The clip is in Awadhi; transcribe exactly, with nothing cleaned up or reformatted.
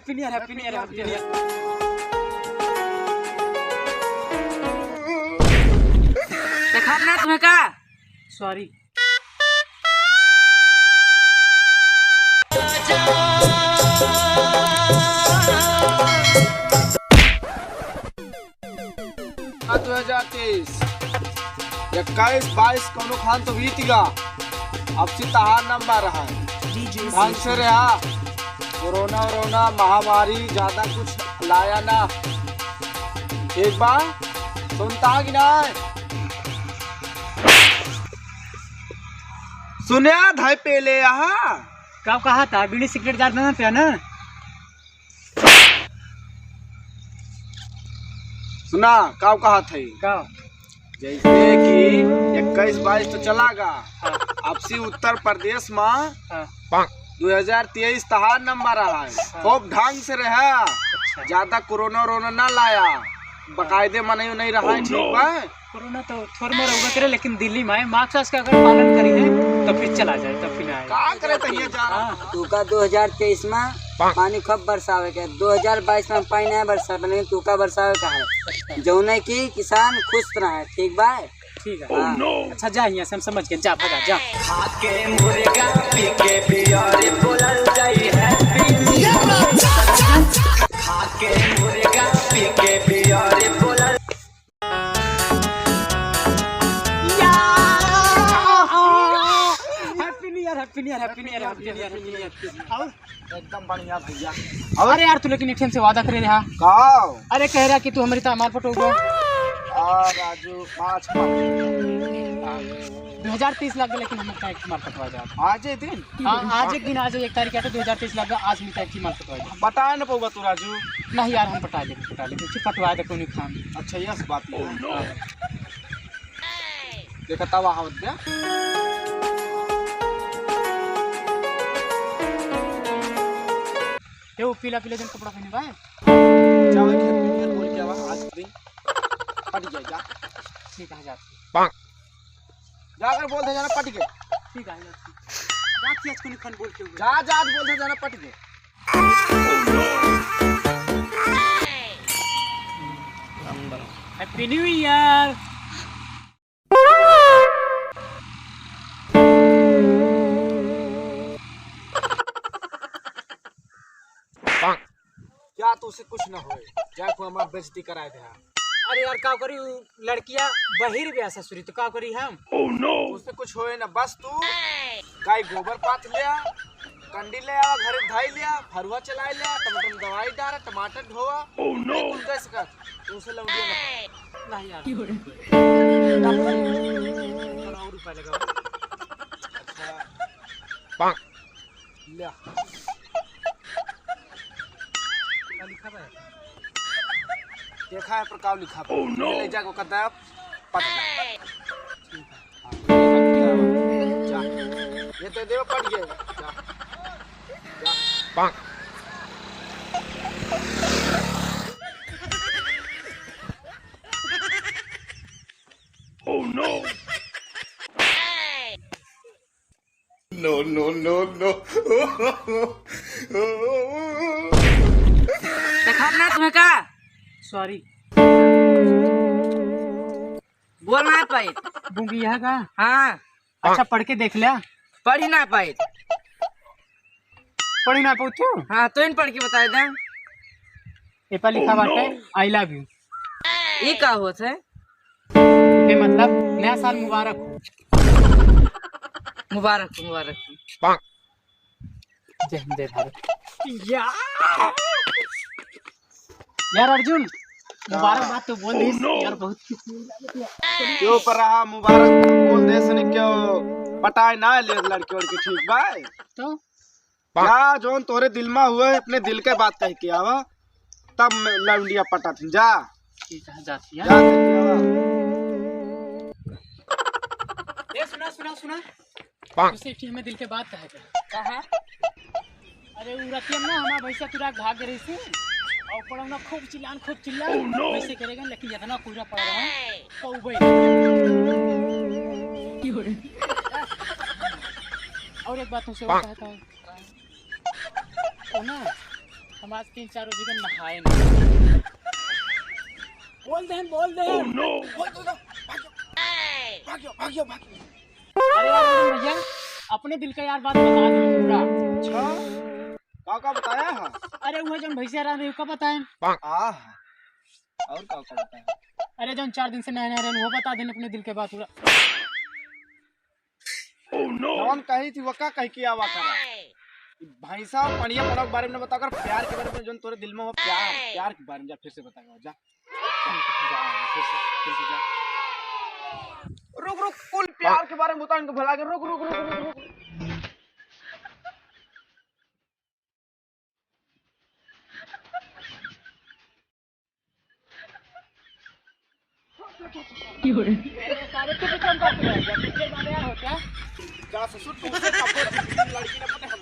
Happy New Year, Happy New Year, Happy New Year। देखा ना तुम्हें का? Sorry। दो हजार तेईस, इक्कीस बाईस कौनो खान तो बीत गा, अब से तहार नंबर है। ढंग से रहा, कोरोना वोरोना महामारी ज्यादा कुछ लाया ना। ठीक बा, सुनता कि ना? सुन्या धाई पेले यहाँ। का कहा था? बीड़ी सिगरेट जात ना पिया ना? सुना, का कहा था? का? जैसे कि इक्कीस बाईस तो चला गा, हाँ। अब से उत्तर प्रदेश में हाँ। दो हजार तेईस तहार नंबर आए, हाँ। खूब ढंग से रहा, अच्छा। ज्यादा कोरोना वोरोना ना लाया, बकायदे मनई नहीं रहा, ठीक बा? कोरोना तो थोर मोर होबे करे, लेकिन दिल्ली में mask वास्क अगर पालन करी है, तो फिर चला जाए, तब फिर आए। का करे तहिया जा रहा? हाँ। तू का दो हजार तेईस में पानी खूब बरसावे के, दो हजार बाईस में पानी नहीं बरसा, लेकिन तू का बरसावे का है, जौने की किसान खुश रहे, ठीक बा? ठीक है। हाँ। अच्छा, जा, यहाँ से हम समझ गए, जा, भगा, जा। खाके मुर्गा, पी के बियर, बोलल जाई Happy New Year। खाके मुर्गा, पी के बियर, बोलल Happy New Year, Happy New Year, Happy New Year, Happy New Year, Happy New Year। और? एकदम बढ़िया भैया। और? अरे यार, तू लेकिन एक ठे हमसे वादा करे रहा। का? अरे, कह रहा कि तू हमरी त हमार पटोगा। आ, राजू, पाँच, पाँच। दो हजार तीस लग गए, लेकिन हम एक ठे माल पटवा जाए। आज ही दिन? हाँ, आज एक दिन, आज एक तारीख है, तो दो हजार तीस लग गया, आज मिलता है कि माल पटवा जाए। बताए न पौबा तू, राजू। नहीं यार, हम पटा लेबे, पटा लेबे, फिर पटवा दे कोनो काम। अच्छा, यस बात है। देखा तब आवत बे। ये वो पीला पीला जन कपड़ा पहने बा। जाओ, एक दिन बोल के आवा, आज दिन पट गया जा। ठीक है, जा। जाकर बोल दे जाना पट गए। ठीक है, जा। जा, आज कोनो खन बोल के हुए। जा, जा, आज बोल दे जाना पट गए। Happy New Year। क्या तो उसे कुछ ना होए, जाए को हमार बेइज्जती कराए दे। अरे यार, का करी, उ लड़किया बहिर बिया ससुरी, तो का करी हम? उससे कुछ होए ना, बस तू गाय गोबर पाथ लिया, कंडी ले आवा, घरे धाई लिया, फरुआ चलाए लिया, टमाटर में दवाई डाला, टमाटर धोवा, ये कुल कैसे कर? उसे लौंडिया ना। नहीं यार। थोड़ा और उपाय लगाओ। अच्छा। ले। का लिखा बा? देखा है पर का लिखा बा? ले जाके कहता है, पट जा। ठीक है। हाँ, ये तो देव पट गए। जा। जा। No, no, no, no। देखा ना तुम्हें का? Sorry। बोल ना पाई। गूंगी है का? हाँ। अच्छा, पढ़ के देख लिया। पढ़ ही ना पाई। पढ़ ही ना पाऊ तू? हाँ, तो इन पढ़ के बताए दे। ए पर लिखा बाटे, I love you। ये का होत है? ये मतलब नया साल मुबारक हो। मुबारक हो, मुबारक हो। जय हिंद, जय भारत। या! यार अर्जुन, का? मुबारकबाद तो बोल दीस। यार, बहुत खुशी हुई। क्यों पर रहा मुबारक बोल दे सने, क्यों पटाए ना ले लड़के वड़के, ठीक बा? तो? जा, जौन तोरे दिल में हुए, अपने दिल के बात कह के आवा, तब मैं लौंडिया पटात हूँ। जा। ये कहाँ जाती है? जा, कह के आवा। ए, सुना, सुना, सुना। उसे एक ठे हमें दिल के बात कहे के। कहा? अरे, उ रतिया में ना हमार भैंसा तुरा के भाग गई थी, और पड़ौना खूब चिल्लान, खूब चिल्ला, वैसे करेगा, लेकिन इतना कोहरा पड़ रहा है, तो उबे। और एक बात तुमसे और कहता हूँ, वो ना, हम आज तीन चार रोज के नहाए नहीं। बोल दे, बोल दे। Oh, no। बोल दे, भाग्यो, भाग्यो, भाग्यो, भाग्यो। अरे यार, अरुण भैया, अपने दिल का यार बात बता दे पूरा। अच्छा, का का बताया है? अरे, वो जौन भैंसिया रहा रही, का बताएं? आह, और का का बताया? अरे, जौन चार दिन से नहाए ना रहे, वो बता दें अपने दिल के बात पूरा। जौन कही थी, वो का कह के आवा करा? भैंसा और पनिया पड़वा के बारे में बता कर, प्यार के बारे में, जौन तोरे दिल में हो प्यार, प्यार के बारे में जा, फिर से बता कर जा। जा, जा, फिर से, फिर से जा। रुक, रुक, कुल प्यार के बारे में बता इनको भला के, रुक, रुक, रुक, रुक, रुक। जा ससुर, तुमसे कबो लड़की ना पटे, हम